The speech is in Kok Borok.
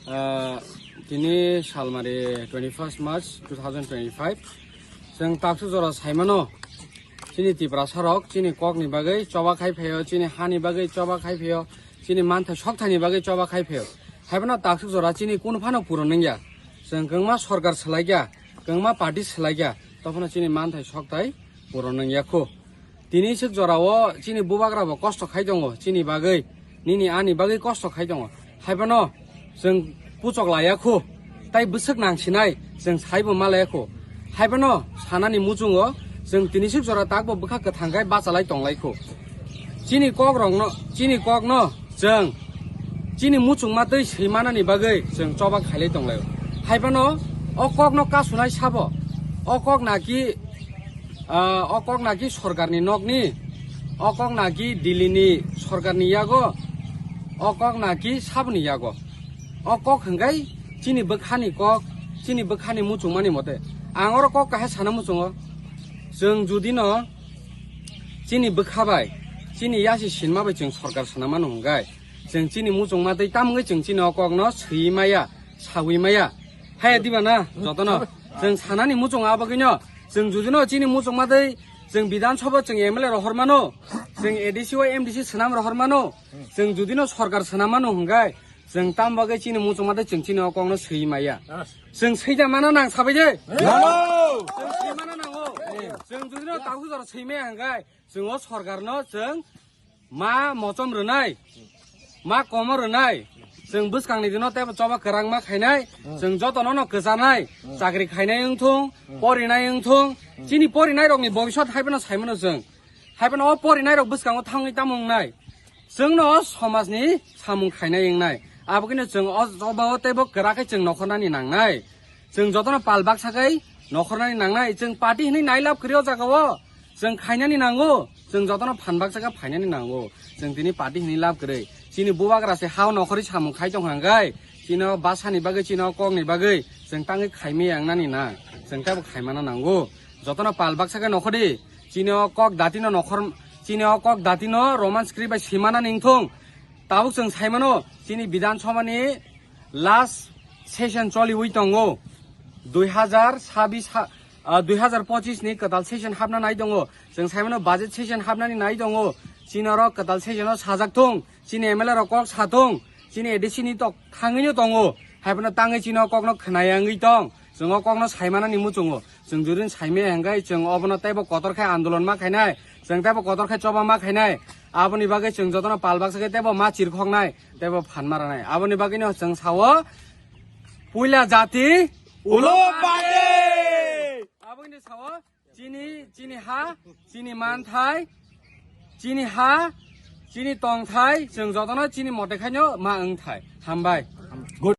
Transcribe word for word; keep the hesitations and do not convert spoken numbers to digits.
Ah, tini salmari twenty-first March two thousand twenty-five. Chwng taksuk jora saimano, chini Tiprasa rok chini kokni bagwi choba khai phaio, chini hani bagwi choba khai phaio, chini manthai sokthani bagwi choba khai phaio. Haiphano taksuk jora chini kunu phano puron wngya. Chwng kwngma sorkar swlaikya, kwngma party swlaikya, tophano chini manthai sokthai puron wngya kho. Tini swk jorao chini bubagra bo kosto khai tongo, chini bagwi, nini ani bagwi kosto khai tongo. Haiphano chwng puchok laya kho, tai bwswk nangsinai chwng saibo ma laya kho. Haiphano sanani muchungo chwng tini swk jora takbo bwkha kwthang khai bachalai tonglai kho. Chini kok rokno, chini kokno chwng chini muchungma twi swi manani bagwi chwng choba khailai tonglaio. Haiphano o kokno kasunai sabo, o kok naki Ah, o kok naki sorkarni nokni, o kok naki Delhi ni sorkarni yago, o kok naki saboni yago. O kok hwnkhe chini bwkhani kok, chini bwkhani muchungmani mote. Ang oro kok kaisa sana muchungo. Chwng judino chini bwkha bai, chini yasi sinma bai chwng sorkar sana mano hwnkhe, chwng chini muchungma tei tamungwi chwng chini o kokno swiwi maya, sawi maya. Haya diba na, jotono. Chwng sanani muchung abagwino. Chwng judino chini muchungma tei chwng Bidhan Sabha chwng M L A rohor mano. Chwng A D C o M D C swnam rohor mano. Chwng judino sorkar swnam mano hwnkhe chwng tam bagwi chini muchungma tei chwng chini o kokno swi maya. Chwng swida mana nang sabai de. Chwng swi mana nango. Chwng judino takhuk jora swi maya hwnkhe chwng o sorkarno chwng ma mochom rwnai, ma komo rwnai, chwng bwskangni dino teibo choba kwrang ma khainai, chwng jotono no kwchanai, chakri khainai wngthung, porinai wngthung, chini porinai rokni bobiswt haiphano saimano chwng, haiphano o porinai rok bwskango thangwi tamo wngnai, chwngno o somajni samung khainai wngnai, abokino chwng o choba o teibo kwra khe chwng nokhornani nangnai. Chwng jotono pal baksa khai nokhornani nangnai. Chwng party hinwi nai lab kwrwi o jaga o. Chwng khainani nango. Chwng jotono phan baksa khe phainani nango. Chwng tini party hinwi lab kwrwi. Chini bubagra se hao nokhorwi samung khai tong hwnkhe, chini o basani bagwi, chini o kokni bagwi chwng tangwi khaimaya wngnani nang. Chwng teibo khaimana nango. Jotono pal baksa khe nokhordi. Chini o kok datino nokhor, chini o kok datino Roman script bai swimanani wngthung. Tabuk chwng saimano, chini Bidhan Sabha ni last session choliwi tongo, dui hazar sabis ha, ah, dui hazar pochis ni kwtal session hapna nai tongo. Chwng saimano budget session hapnani nai tongo. Chini oro kwtal session o sajak thung, chini M L A rok kok sa thung, chini A D C ni tok thangwi no tongo. Haiphano tangwi chini o kokno khwnaya wngwi tong. Chwng o kokno saimanani muchungo. Chwng judin saimaya hwnkhe chwng obono teibo kotor khe andolon ma khainai, chwng teibo kotor khe choba ma khainai. Aboni bagwi chwng jotono pal baksa khe teibo ma chirkhoknai, teibo phan ma ranai. Aboni bagwino chwng sao, puila jati ulo party. Aboni sao chini, chini ha, chini manthai, chini ha, chini tongthai, chwng jotono chini mote khaino ma wngthai. Hambai.